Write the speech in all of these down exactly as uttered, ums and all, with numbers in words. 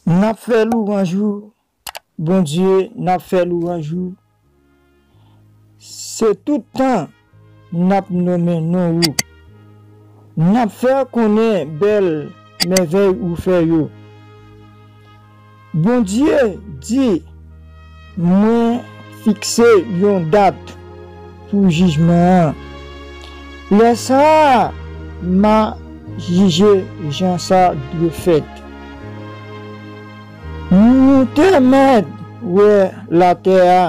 N ap fè lwanj ou, Bondye, n ap fè lwanj ou. Se tout tan n ap nonmen non ou. N ap fè konnen bèl mèvèy ou fè yo. Bondye di, mwen fikse yon dat pou jijman an. Lè sa a, m a jije jan sa dwe fèt. Nou te mèt wè latè a,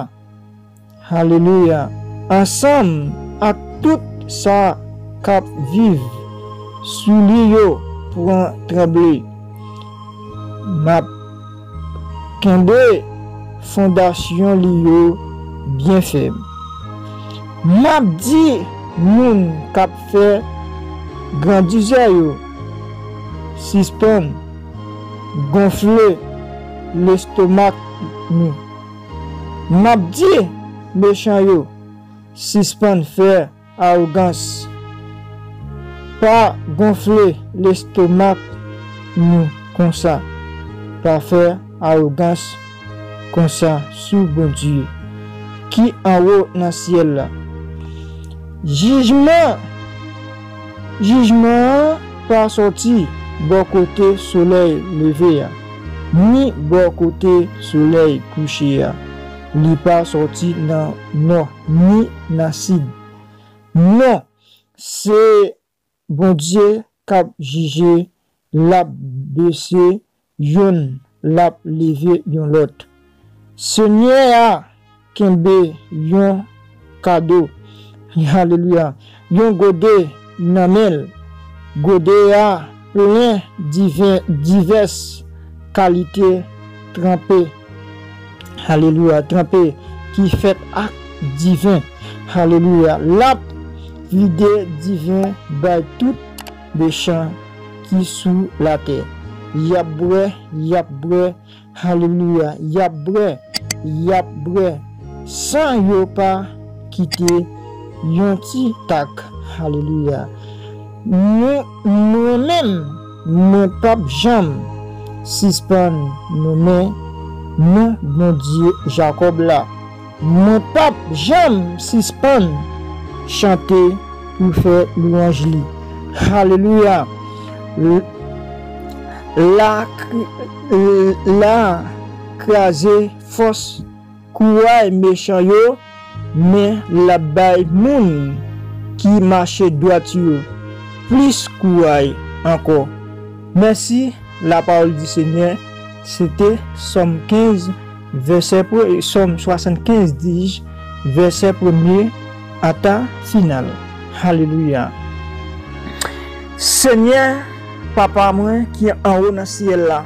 alelouya, ansanm ak tout sa k ap viv sou li yo pran tranble. M ap kenbe fondasyon li yo byen fèm. M ap di moun k ap fè grandizè yo, sispann gonfle lestomak nou. M ap di mechan yo, sispann fè awogans. Pa gonfle lestomak nou konsa. Pa fè awogans konsa sou Bondye ki anwo nan syèl la. Jijman, jijman an pa sòti bò kote solèy leve a, ni bò kote solèy kouche a. Li pa sòti nan nò, ni nan sid. Non, se Bondye k ap jije, l ap bese yonn, l ap leve yon lòt. Senyè a kenbe yon kado, alelouya, yon gode nan men l. Gode a plen diven, divès kalite tranpe, alelouya, tranpe ki fèt ak diven, alelouya. L ap vide diven bay tout mechan ki sou latè. Y ap bwè, y ap bwè, alelouya, y ap bwè, y ap bwè, san yo pa kite yon ti tak, alelouya. Mwen, mwen menm, mwen p ap janm sispann nonmen non Bondye Jakòb la. Mwen p ap janm sispann chante pou fè lwanj li. Alelouya! L-, la, la kraze fòs kouray mechan yo, men l ap bay moun ki mache dwat yo plis kouray ankò. Mèsi, la parole du Seigneur, se te Sòm kenz, vèsè pre-, Sòm swasannkenz, dis, vèsè premye ata final. Alelouya. Senyè, Papa mwen ki anwo nan syèl la,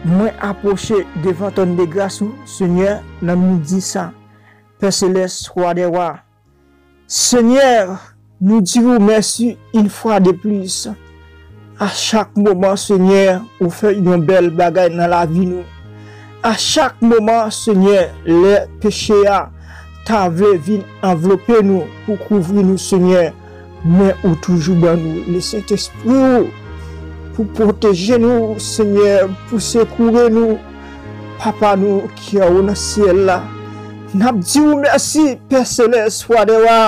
mwen apwoche devan twòn de gras ou, Senyè, nan midi sa. Pè Selès, Wa dè wa, Senyè, nou di ou mèsi yon fwa de plis. A chak moman, Senyè, ou fè yon bèl bagay nan lavi nou. A chak moman, Senyè, lè peche a ta vle vin anvlope nou pou kouvri nou, Senyè, men ou toujou ban nou Lesentespri ou pou pwoteje nou, Senyè, pou sekoure nou. Papa nou ki anwo nan syèl la, n ap di ou mèsi, Pè Selès, Wa dè wa.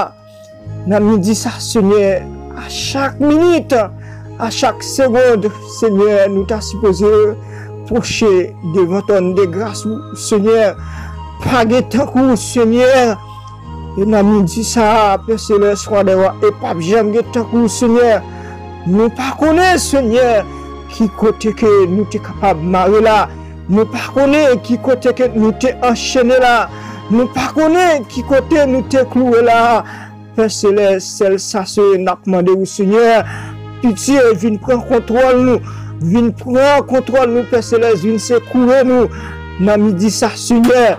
Nan midi sa, Senyè, a chak minit, a chak segonn, Senyè, nou ta sipoze pwoche devan twòn de gras ou, Senyè. Pa gen tankou ou, Senyè. E nan midi sa, Pè Selès, Wa dè wa, e p ap janm gen tankou ou, Senyè. Nou pa konnen, Senyè, ki kote ke nou te kapab mare la. Nou pa konnen ki kote ke nou te anchene la. Nou pa konnen ki kote nou te klouwe la. Pè Selès, sèl sa se n ap mande ou, Senyè, pitye, vin pran kontwòl nou. Vin pran kontwòl nou, Pè Selès, vin sekoure nou nan midi sa, Senyè.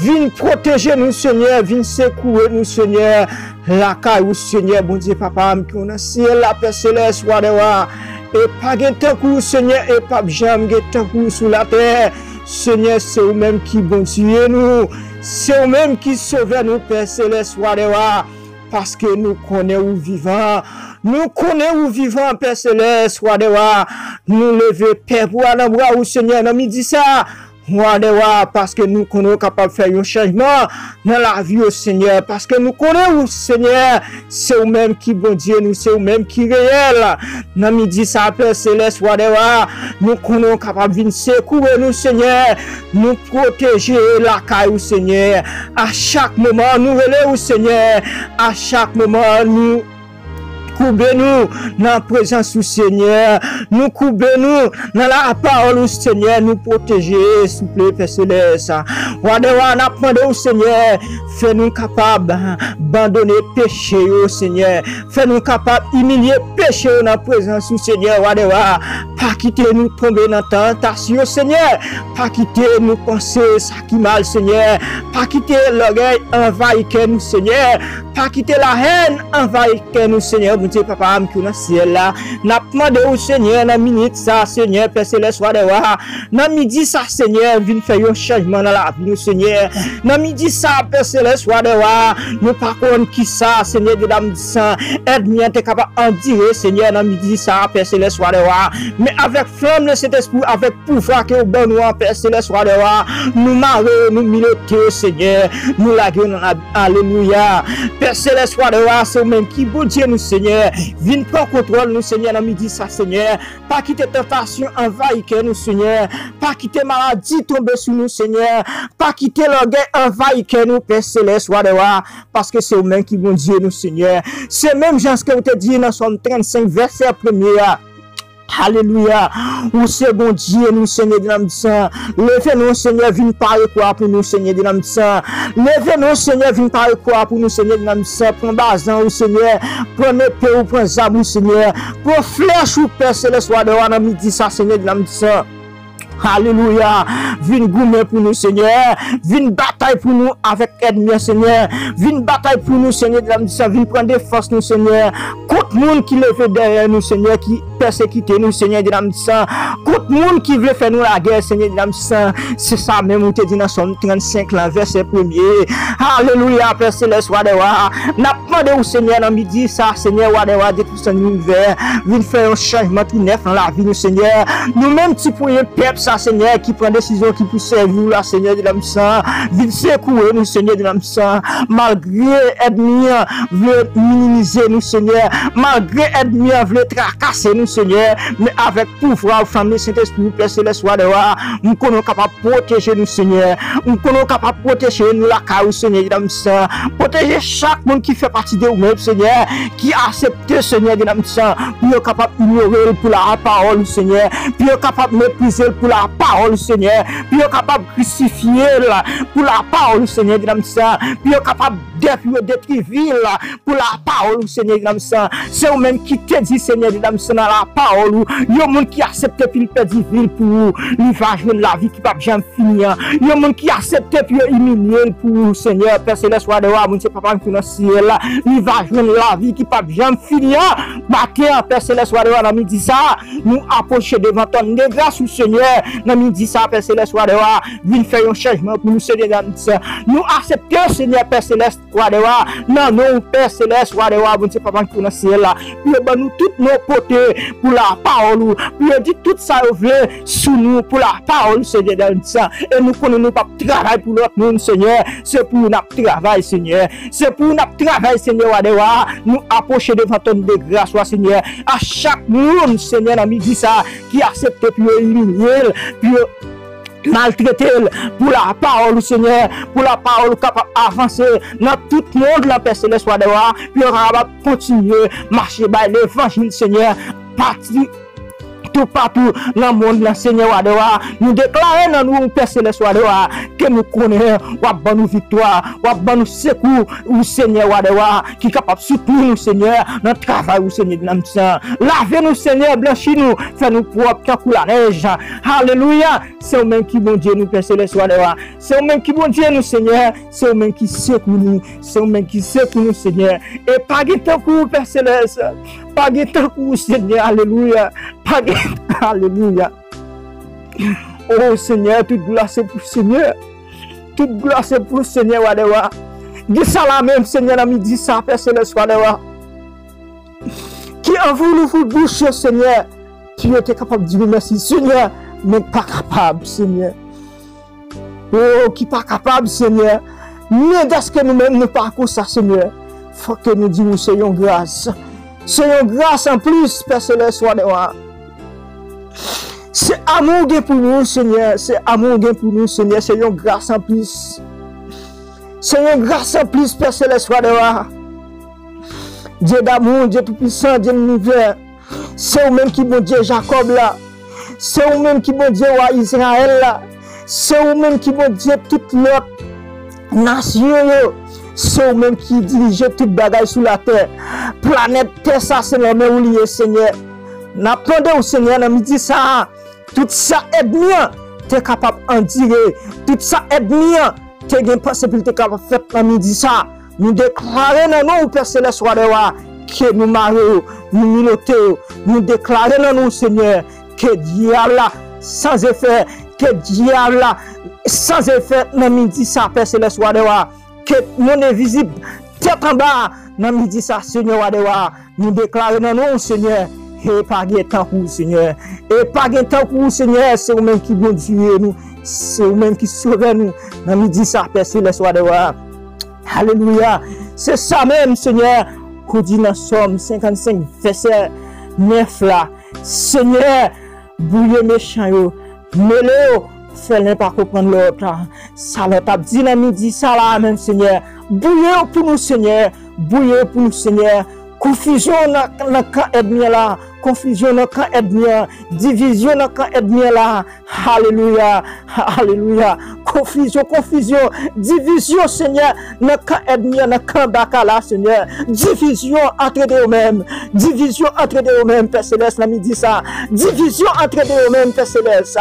Vin pwoteje nou, Senyè, vin sekoure nou, Senyè. Lakay ou, Senyè, Bondye Papa m ki nan syèl la, Pè Selès, Wa dè wa. E pa gen tankou ou, Senyè, e p ap janm gen tankou ou sou latè. Senyè, se ou menm ki Bondye nou. Se ou menm ki Sovè nou, Pè Selès, Wa dè wa. Paske nou konnen ou vivan, Nou konnen ou vivan, Pè Selès, Wa dè Wa. Nou leve pèp ou a nan bra ou, Senyè, nan midi sa. Wa dè Wa, paske nou konnen ou kapab fè yon chanjman nan lavi yo, Senyè, paske nou konnen ou, Senyè, se ou menm ki Bondye nou, se ou menm ki reyèl. Nan midi sa, Pè Selès, Wa dè Wa, nou konnen ou kapab vin sekoure nou, Senyè. Nou pwoteje lakay ou, Senyè. A chak moman, nou rele ou, Senyè. A chak moman, nou koube nou nan prezans ou, Senyè. Nou koube nou nan lapawòl ou, Senyè. Nou pwoteje, souple, Pè Selès. Wa dè Wa, n ap mande ou, Senyè, fè nou kapab abandone peche yo, Senyè. Fè nou kapab imilye peche yo nan prezans ou, Senyè, Wa dè Wa. Pa kite nou tonbe nan tantasyon, Senyè. Pa kite nou panse sa ki mal, Senyè. Pa kite lògèy anvayi kè nou, Senyè. Pa kite lahèn anvayi kè nou, Senyè, Bondye Papa m ki nan syèl la. N ap mande ou, Senyè, nan minit sa, Senyè, Pè Selès, Wa dè Wa, nan midi sa, Senyè, vin fè yon chanjman nan lavi nou, Senyè. Nan midi sa, Pè Selès, Wa dè Wa, nou pa konn kisa, Senyè, de dam di san, ènmi an te kapab andire, Senyè, nan midi sa, Pè Selès, Wa dè Wa. Men avèk flanm le Sentespri, avèk pouvwa ke ou ban nou an, Pè Selès, Wa dè Wa, nou mare yo, nou milote yo, Senyè, nou lage yo nan labi. Alelouya. Pè Selès, Wa dè Wa, se ou menm ki Bondye nou, Senyè. Vin pran kontwòl nou, Senyè, nan midi sa, Senyè. Pa kite tantasyon anvayi kè nou, Senyè. Pa kite maladi tonbe sou nou, Senyè. Pa kite lògèy anvayi kè nou, Pè Selès, Wa dè Wa, paske se ou menm ki Bondye nou, Senyè. Se menm jan ke ou te di nan Sòm trannsenk, vèsè premye a. Alelouya. Ou se Bondye nou, Senyè de nanm san. Leve non, Senyè, vin pare kwa pou nou, Senyè de nanm san. Leve non, Senyè, vin pare kwa pou nou, Senyè de nanm san. Pran bazan ou, Senyè. Pran nepe ou, pran zam ou, Senyè. Pran flèch ou, Pè Selès, Wa dè Wa, nan midi sa, Senyè de nanm san. Alelouya. Vin goumen pou nou, Senyè. Vin batay pou nou avèk ènmi an, Senyè. Vin batay pou nou, Senyè de nanm san. Vin pran defans nou, Senyè. Kont moun ki leve dèyè nou, Senyè, ki pèsekite nou, Senyè de nanm san. Kont moun ki vle fè nou lagè, Senyè de nanm san. Se sa menm ou te di nan Sòm trannsenk lan, vèsè premye. Alelouya, Pè Selès, Wa dè Wa. N ap mande ou, Senyè, nan midi sa, Senyè, Wa dè Wa, de tout san linivè, vin fè yon chanjman tou nèf nan lavi nou, Senyè. Nou menm ti pwen pèp sa, Senyè, ki pran desizyon ki pou sèvi w la, Senyè de nanm san, vin sekoure nou, Senyè de nanm san. Malgre ènmi an vle minimize nou, Senyè, malgre ènmi an vle trakase nou, Senyè, men avèk pouvwa ou, flanm le Sentespri ou, Pè Selès, Wa dè Wa, m konnen ou kapab pwoteje nou, Senyè. M konnen ou kapab pwoteje nou lakay ou, Senyè de nanm san. Pwoteje chak moun ki fè pati de ou menm, Senyè, ki aksepte, Senyè de nanm san, pou yo kapab inyore l pou lapawòl ou, Senyè, pou yo kapab meprize l pou lapawòl ou, Senyè, pou yo kapab krisifye l pou lapawòl ou, Senyè de nanm san, pou yo kapab dè-, pou yo detwi vi l pou lapawòl ou, Senyè de nanm san. Se ou menm ki te di, Senyè de nanm san, nan lapawòl ou, yon moun ki aksepte pou l pèdi vi l pou ou, li va jwenn lavi ki p ap janm fini an. Yon moun ki aksepte pou yo imilye l pou ou, Senyè, Pè Selès, Wa dè Wa, Bondye Papa m ki nan syèl la, li va jwenn lavi ki p ap janm fini an. Maten an, Pè Selès, Wa dè Wa, nan midi sa, nou apwoche devan twòn de gras ou, Senyè, nan midi sa, Pè Selès, Wa dè Wa, vin fè yon chanjman pou nou, Senyè de nanm san. Nou aksepte, Senyè, Pè Selès, Wa dè Wa, nan non ou, Pè Selès, Wa dè Wa, Bondye Papa m ki nan syèl la, pou yo ban nou tout non pote pou lapawòl ou, pou yo di tout sa yo vle sou nou pou lapawòl ou, Senyè de nanm san. E nou konnen nou p ap travay pou lòt moun, Senyè, se pou ou n ap travay, Senyè. Se pou ou n ap travay, Senyè, Wa dè Wa. Nou apwoche devan twòn de gras ou a, Senyè. A chak moun, Senyè, nan midi sa, ki aksepte pou yo imilye l, pou yo maltrete l, pou lapawòl ou, Senyè, pou lapawòl ou kapab avanse nan tout mond lan, Pè Selès, Wa dè Wa, pou yo kapab kontinye mache bay levanjil, Senyè, pati toupatou nan mond lan, Senyè, Wa dè Wa. Nou deklare nan non ou, Pè Selès, Wa dè Wa, ke nou konnen w ap ban nou viktwa, w ap ban nou sekou ou, Senyè, Wa dè Wa, ki kapab soutni nou, Senyè, nan travay ou, Senyè de nanm san. Lave nou, Senyè, blanchi nou, fè nou pwòp tankou lanèj. Alelouya! Se ou menm ki Bondye nou, Pè Selès, Wa dè Wa. Se ou menm ki Bondye nou, Senyè. Se ou menm ki sekou nou. Se ou menm ki sekou nou, Senyè. E pa gen tankou ou, Pè Selès. Pa gen tankou ou, Senyè. Alelouya. Pa gen, alelouya. O Senyè, tout glwa se pou Senyè. Tout glwa se pou Senyè, Wa dè Wa. Gen sa la menm, Senyè, nan midi sa, Pè Selès, Wa dè Wa. Anvi w louvri bouch yo, Senyè, pou yo te kapab di w mèsi, Senyè, men pa kapab, Senyè. O, ki pa kapab, Senyè. Men dèske nou menm, nou pa konsa, Senyè. Fòk ke nou di w se yon gras. Se yon gras anplis, Pè Selès, Wa dè wa. Se amou w gen pou nou, Senyè. Se amou w gen pou nou, Senyè. Se yon gras anplis. Se yon gras anplis, Pè Selès, Wa dè wa. Dye damou, Dye toupisan, Dye linivè. Se ou menm ki Bondye Jakòb la. Se ou menm ki Bondye wa Izrayèl la. Se ou menm ki Bondye tout lòt nasyon yo. Se ou menm ki dirije tout bagay sou latè. Planèt tè sa se nan men ou li ye, Senyè. N ap mande w, Senyè, nan midi sa a, tout sa ènmi an te kapab andire, tout sa ènmi an te gen panse pou l te kapab fèt nan midi sa, nou deklare nan non w, Pè Selès, Wa dè wa, ke nou mare yo, nou milote yo. Nou deklare nan non w, Senyè, ke dyab la san efè, ke dyab la san efè nan midi sa, Pè Selès, Wa dè wa, ke monn envizib tèt anba nan midi sa, Senyè, Wa dè wa. Nou deklare nan non w, Senyè, e pa gen tankou w, Senyè. E pa gen tankou w, Senyè, se ou menm ki Bondye nou, se ou menm ki Sovè nou, nan midi sa, Pè Selès, Wa dè wa. Alelouya. Se sa menm, Senyè, ou di nan Sòm senkannsenk, vèsè nèf la. Senyè, bouye mechan yo, mele yo, fè len pa konprann lòt. Sa lòt ap di nan midi sa la menm, Senyè, bouye yo pou nou, Senyè, bouye yo pou nou, Senyè. Konfizyon nan, nan kan ènmi an la, konfizyon nan kan ènmi an, divizyon nan kan ènmi an la. Alelouya, alelouya. Konfizyon, konfizyon, divizyon, Senyè, nan kan ènmi an, nan kan baka la, Senyè. Divizyon antre de yo menm, divizyon antre de yo menm, Pè Selès, nan midi sa. Divizyon antre de yo menm, Pè Selès.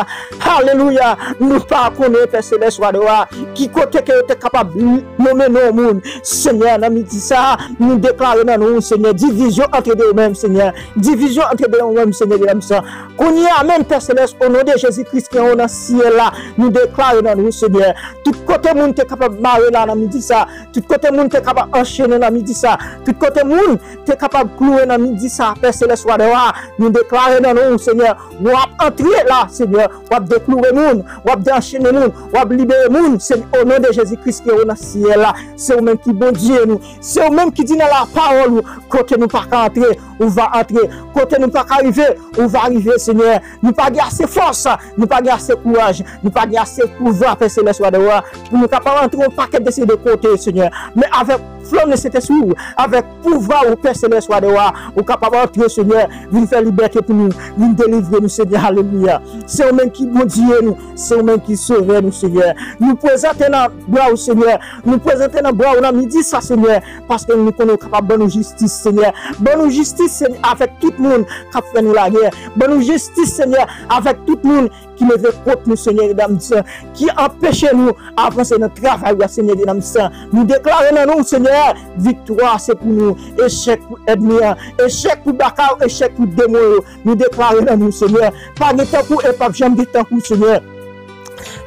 Alelouya. Nou pa konnen, Pè Selès, Wa dè wa, ki kote ke yo te kapab nonmen non moun. Senyè, nan midi sa, nou deklare nan non w, Senyè, divizyon antre de yo menm, Senyè. Divizyon antre de yo menm, Senyè, de lòm sa. Kounye a menm, Pè Selès, o non de Jezi Kris ki anwo nan syèl la, nou deklare nan non w, Senyè. Tout kote moun te kapab mare la nan midi sa, tout kote moun te kapab anchene nan midi sa, tout kote moun te kapab kloure nan midi sa, Pè Selès, Wa dè wa, nou deklare nan non w, Senyè, w ap antre la, Senyè, w ap dekloure moun, w ap deanchene moun, w ap libere moun, Senyè, o non de Jezi Kris ki anwo nan syèl la. Se ou menm ki Bondye nou, se ou menm ki di nan lapawòl ou, kote nou pa ka antre, ou va antre, kote nou pa ka rive, ou va rive, Senyè. Nou pa gen ase fòs, nou pa gen ase kouraj, nou pa gen ase pouvwa, Pè Selès, Wa dè wa, pou nou kapab antre yon pakèt de seri de kote, Senyè. Men avèk flanm de Sentespri w, avèk pouvwa ou, Pè Selès, Wa dè wa, ou kapab antre, Senyè, vin fè libète pou nou, vin delivre nou, Senyè, alelouya. Se ou menm ki Bondye nou, se ou menm ki Sovè nou, Senyè. Nou prezante nan bra w, Senyè, nou prezante nan bra w nan midi sa, Senyè, paske nou konnen ou kapab ban nou jistis, Senyè. Ban nou jistis, Senyè, avèk tout moun k ap fè nou lagè. Ban nou jistis, Senyè, avèk tout moun ki leve kont nou, Senyè, de dam sa, ki anpeche nou avanse nan travay ou a, Senyè, de dam sa. Nou deklare nan non w, Senyè, viktwa se pou nou, echèk pou ènmi an, echèk pou baka w, echèk pou demon yo. Nou deklare nan non w, Senyè, pa gen tankou e p ap janm gen tankou, Senyè.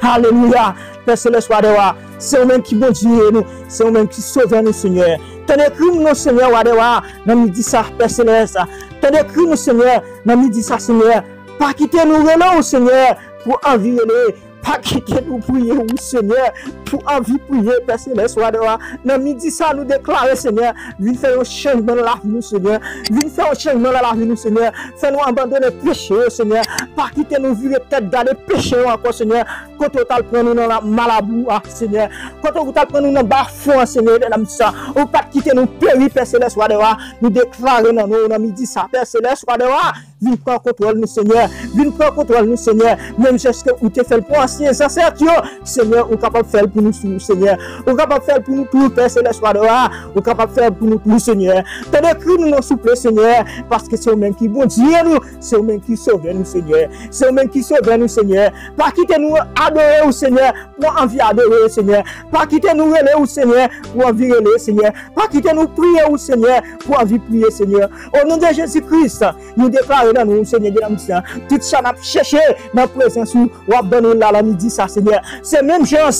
Alelouya. Pè Selès, Wa dè wa, se ou menm ki Bondye nou, se ou menm ki Sovè nou, Senyè. Tande kri nou, Senyè, Wa dè wa, nan midi sa, Pè Selès. Tande kri nou, Senyè, nan midi sa, Senyè. Pa kite nou rele w, Senyè, pou anvi rele. Pa kite nou priye w, Senyè, pou anvi priye, Pè Selès, Wa dè wa. Nan midi sa, nou deklare, Senyè, vin fè yon chanjman nan lavi nou, Senyè. Vin fè yon chanjman nan lavi nou, Senyè. Fè nou abandone peche yo, Senyè. Pa kite nou vire tèt gade peche yo ankò, Senyè. Kote w t al pran nou nan la, malabou a, Senyè. Kote w t al pran nou nan bafon an, Senyè, de dam sa. Ou pa t kite nou peri, Pè Selès, Wa dè wa. Nou deklare nan non w nan midi sa, Pè Selès, Wa dè wa. Vin pran kontwòl nou, Senyè. Vin pran kontwòl nou, Senyè. Menm jan ke ou te fè l pou ansyen zansèt yo, Senyè, ou kapab fè l pou nou tou, Senyè. Ou kapab fè l pou nou tou, Pè Selès, Wa dè wa. Ou kapab fè l pou nou tou, Senyè. Tande kri nou non, souple, Senyè, paske se ou menm ki Bondye nou, se ou menm ki Sovè nou, Senyè. Se ou menm ki Sovè nou, Senyè. Pa kite nou adore w, Senyè, pou anvi adore w, Senyè. Pa kite nou rele w, Senyè, pou anvi rele, Senyè. Pa kite nou priye w, Senyè, pou anvi priye, Senyè. O non de Jezi Kris, nou deklare nan non w, Senyè, de dam sa, tout sa n ap chèche nan prezans ou, w ap ban nou la nan midi sa, Senyè. Se menm jan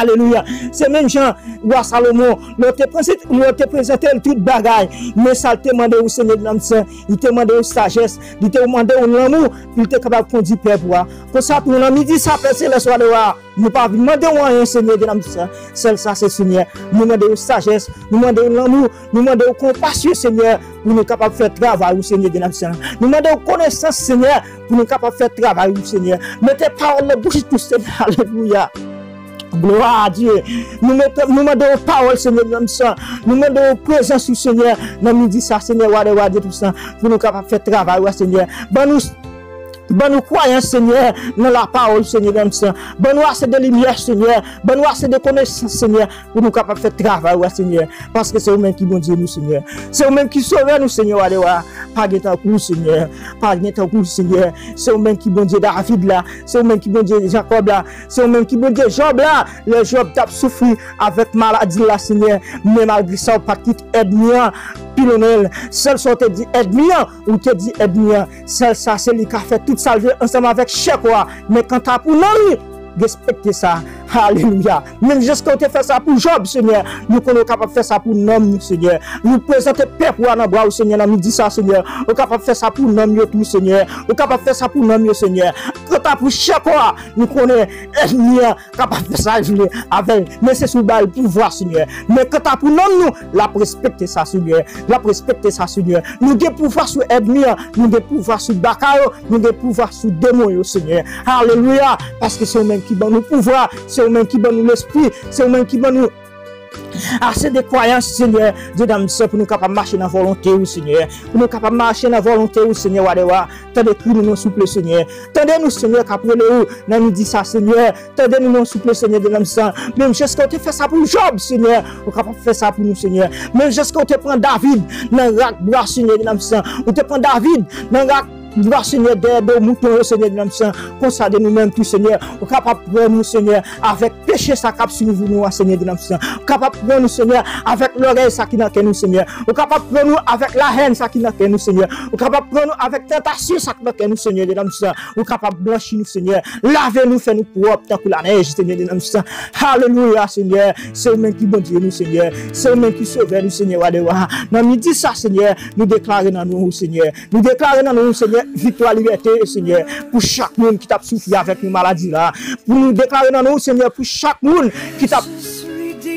Alelouya. Se menm jan wa Salomon, lè w te prezante, lè w te prezante l tout bagay, men sa l te mande w, Senyè, nan m san, li te mande w sajès, li te mande w lanmou, pou l te kapab kondi pèp ou a. Konsa tou, nan midi sa, Pè Selès, wa dè wa, nou pa vin mande w anyen, Senyè, nan m san. Sèl sa, se Senyè. Nou mande w sajès, nou mande w lanmou, nou mande w konpasyon, Senyè, pou nou kapab fè travay ou, Senyè, nan m san. Nou mande w konesans, Senyè, pou nou kapab fè travay ou, Senyè. Mete pawòl nan bouch nou, Senyè. Alelouya. Glwa a Dye. Nou mete, nou mande w pawòl, Senyè, nan m san. Nou mande w prezans ou, Senyè, nan midi sa, Senyè, wa dè wa, Dye Toupisan, pou nou kapab fè travay ou a, Senyè. Ban nou, ban nou kwayans, Senyè, nan lapawòl, Senyè, nan m san. Ban nou ase de limyè, Senyè. Ban nou ase de konesans, Senyè, pou nou kapab fè travay ou a, Senyè. Paske se ou menm ki Bondye nou, Senyè. Se ou menm ki Sovè nou, Senyè, wa dè wa. Pa gen tankou w, Senyè. Pa gen tankou w, Senyè. Se ou menm ki Bondye David la. Se ou menm ki Bondye Jakòb la. Se ou menm ki Bondye Jòb la. Lè Jòb t ap soufri avèk maladi l la, Senyè. Men malgre sa, ou pa t kite ènmi an pilonnen l. Sèl sa w te di ènmi an, ou te di ènmi an, sèl sa, se li k ap fè tout sa l vle ansanm avèk chè kò a. Men kanta pou nanm li, respekte sa. Alelouya. Menm jan ke w te fè sa pou Jòb, Senyè, nou konnen w kapab fè sa pou nanm nou, Senyè. Nou prezante pèp ou a nan bra w, Senyè, nan midi sa, Senyè. Ou kapab fè sa pou nanm yo tou, Senyè. Ou kapab fè sa pou nanm yo, Senyè. Kanta pou chè kò a, nou konnen ènmi an kapab fè sa l vle avè l. Men se si w ba l pouvwa, Senyè. Men kanta pou nanm nou, l ap respekte sa, Senyè. L ap respekte sa, Senyè. Nou gen pouvwa sou ènmi an, nou gen pouvwa sou baka yo, nou gen pouvwa sou demon yo, Senyè. Alelouya! Paske se ou menm ki ban nou pouvwa, se ou menm ki ban nou lespri, se ou menm ki ban nou ase de kwayans, Senyè, Dye nan m san, pou nou kapab mache nan volonte ou, Senyè. Pou nou kapab mache nan volonte ou, Senyè, wa dè wa. Tande kri nou, non, souple, Senyè. Tande nou, Senyè, k ap rele ou nan midi sa, Senyè. Tande nou, non, souple, Senyè, Dye nan m san. Menm jan ke w te fè sa pou Jòb, Senyè, ou kapab fè sa pou nou, Senyè. Menm jan ke w te pran David nan rak bwa, Senyè, Dye nan m san. Ou te pran David nan rak bwa, Senyè, dèyè do mouton yo, Senyè, Dye nan m san. Konsa de nou menm tou, Senyè, ou kapab pran nou, Senyè, avèk peche sa k ap swiv nou a, Senyè, Dye nan m san. Ou kapab pran nou, Senyè, avèk lògèy sa ki nan kè nou, Senyè. Ou kapab pran nou avèk lahèn sa ki nan kè nou, Senyè. Ou kapab pran nou avèk tantasyon sa ki nan kè nou, Senyè, Dye nan m san. Ou kapab blanchi nou, Senyè. Lave nou, fè nou pwòp tankou lanèj, Senyè, Dye nan m san. Alelouya, Senyè. Se ou menm ki Bondye nou, Senyè. Se ou menm ki Sovè nou, Senyè, wa dè wa. Nan midi sa, Senyè, nou deklare nan non ou, Senyè. Nou deklare nan non ou, Senyè, viktwa, libète, Senyè, pou chak moun ki t ap soufri avèk yon maladi la. Pou nou deklare nan non ou, Senyè, pou chak moun ki t ap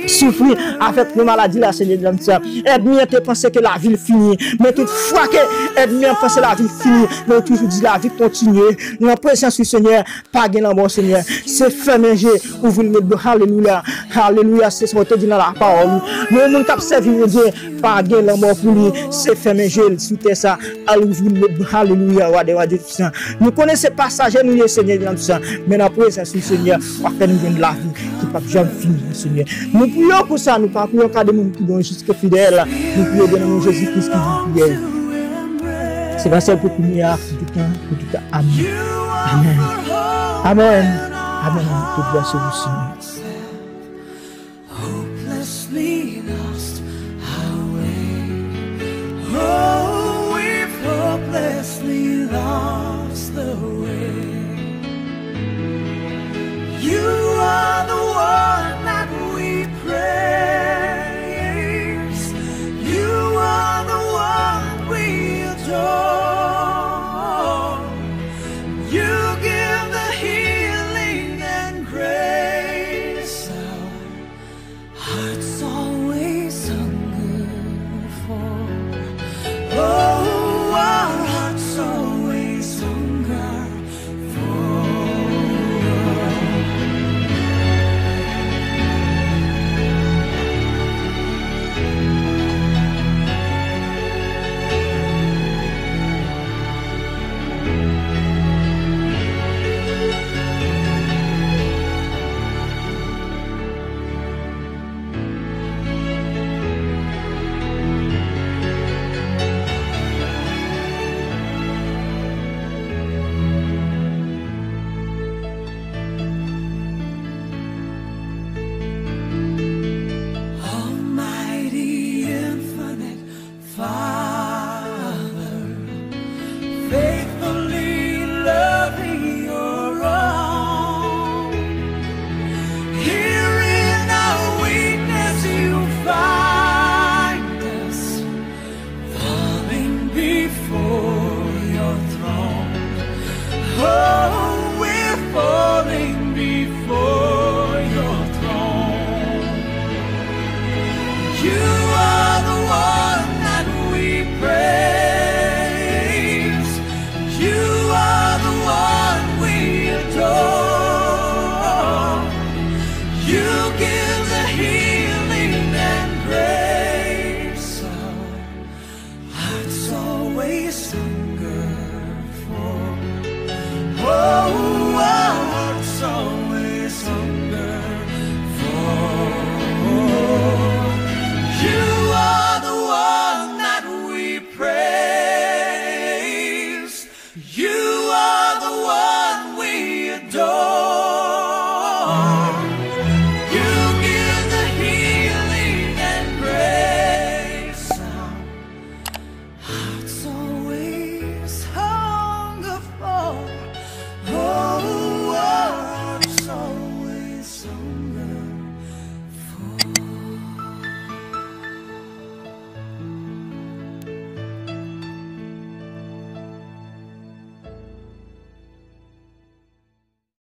soufri avèk yon maladi la, Senyè, Dye nan m san. Ènmi an te panse ke lavi l fini. Men tout fwa ke ènmi an panse lavi l fini, men ou toujou di lavi kontinye. Nan prezans ou, Senyè, pa gen lanmò, Senyè. Se fèmen je, ouvri l, met dlo. Alelouya. Alelouya. Se sa w te di nan lapawòl ou. Men yon moun k ap sèvi Bondye, pa gen lanmò pou li. Se fèmen je l sou tè sa. Al ouvri l, met dlo. Alelouya. Wa dè wa, Dye Toupisan. Nou konnen se pasaje nou ye, Senyè, Dye Toupisan. Men nan prezans ou, Senyè, w ap fè nou jwenn lavi ki p ap janm fini, Senyè. Nou priye w konsa, nou pa priye w ka de moun ki bon, jis ke fidèl. Nou priye w nan non Jezi Kris ki viv, ki rèy. Se nan sèl pou kounye a, pou tout tan, pou tout tan. Amèn. Amèn. Amèn. Amèn. Tout glwa se ou, Senyè. Hopelessly lost our way. Oh, we've hopelessly lost